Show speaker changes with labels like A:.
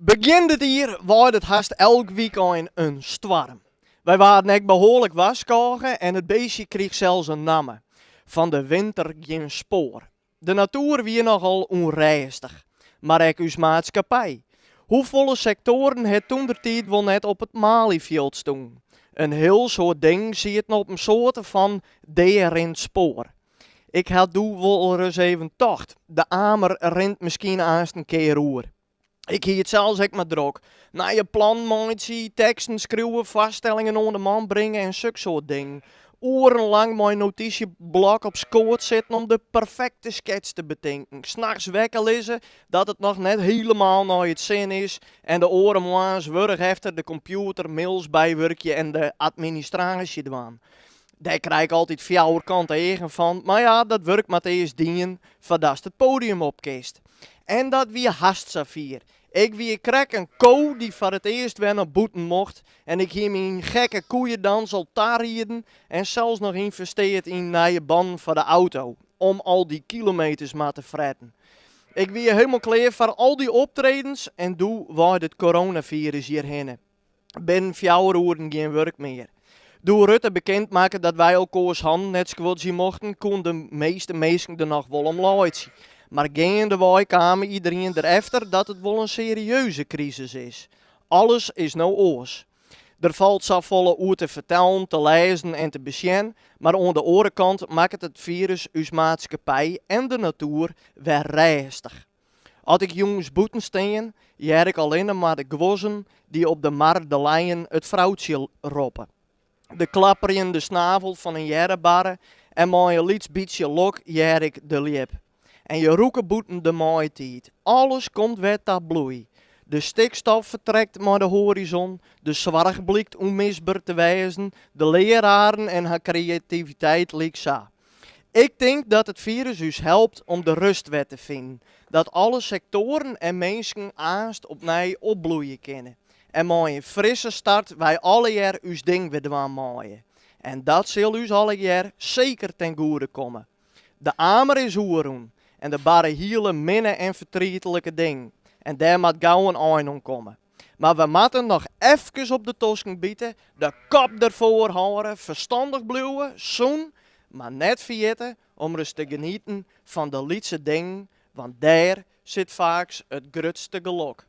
A: Begjin dit jier waaide it hast elk wykein in stoarm. Wy waarden ek behoarlik warskôge en it beestje krige sels in namme, fan de winter gjin spoar. De natoer wie nochal ûnrêstich, mar ek ús maatskippij. Hoefolle sektoaren ha toentertiid wol net op it malyfjild stûn? In hiel soad dingen sieten op in soarte fan dearinnend spoar. Ik ha doe wol ris even tocht, de amer rint miskien aanst in kear oer. Ik hie it sels ek mar drok. Nije plannen meitsje, teksten skriuwe, foarstellingen oan de man bringe en suksoart dingen. Oerenlang mei in notysjeblok op skoat sitten om de perfekte skets te betinken. Nachts wekker lizze dat it noch net hielendal nei it sin is en de oare moarns wurch efter de kompjûter mails bywurkje en de administraasje dwaan. Dêr krij ik altyd fjouwerkante eagen fan, mar ja, dat wurk moat earst dien foardatst it poadium op kinst. En dat wie hast safier. Ik wie krekt in ko dy't foar it earst wer nei bûten mocht en ik hie myn gekke koeiedans al tarieden en sels noch ynvestearre yn nije bannen foar de auto, om al dy kilometers mar te fretten. Ik wie hielendal klear foar al dy optredens en doe waaide it coronafirus hjirhinne. Binnen 4 oeren gjin wurk mear. Doe't Rutte bekend makke dat wy elkoars hannen net skodzje mochten, koene de measte minsken der noch wol om laitsje. Mar geandewei kaam iderien derefter dat it wol in serieuze krisis is. Alles is no oars. Der falt safolle oer te fertellen, te lêzen en te besjen, mar oan de oare kant makket it firus ús maatskippij en de natoer wer rêstich. As ik jûns bûten stean, hear ik allinne mar de guozzen dy't op de mar De Leien it froutsje roppe. De klapperjende snavel fan in earrebarre en mei in lyts bytsje lok hear ik de ljip. En je rûke bûten de maitiid. Alles komt wer ta bloei. De stikstof fertrekt mei de hoarizon, de soarch blykt ûnmisber te wêzen, de leararen en har kreativiteit lyksa. Ik tink dat it firus ús helpt om de rêst wer te finen. Dat alle sektoaren en minsken aanst opnij opbloeie kinne. En mei in frisse start wy allegear ús ding wer dwaan meie. En dat sil ús allegear seker ten goede komme. De amer is oerrûn en der barre hiele minne en fertrietlike dingen. En dêr moat gau in ein oan komme. Mar we moatte noch efkes op de tosken bite, de kop derfoar hâlde, ferstannich bliuwe, sûn, mar net ferjitte om ris te genieten fan de lytse dingen, want dêr sit faaks it grutste gelok.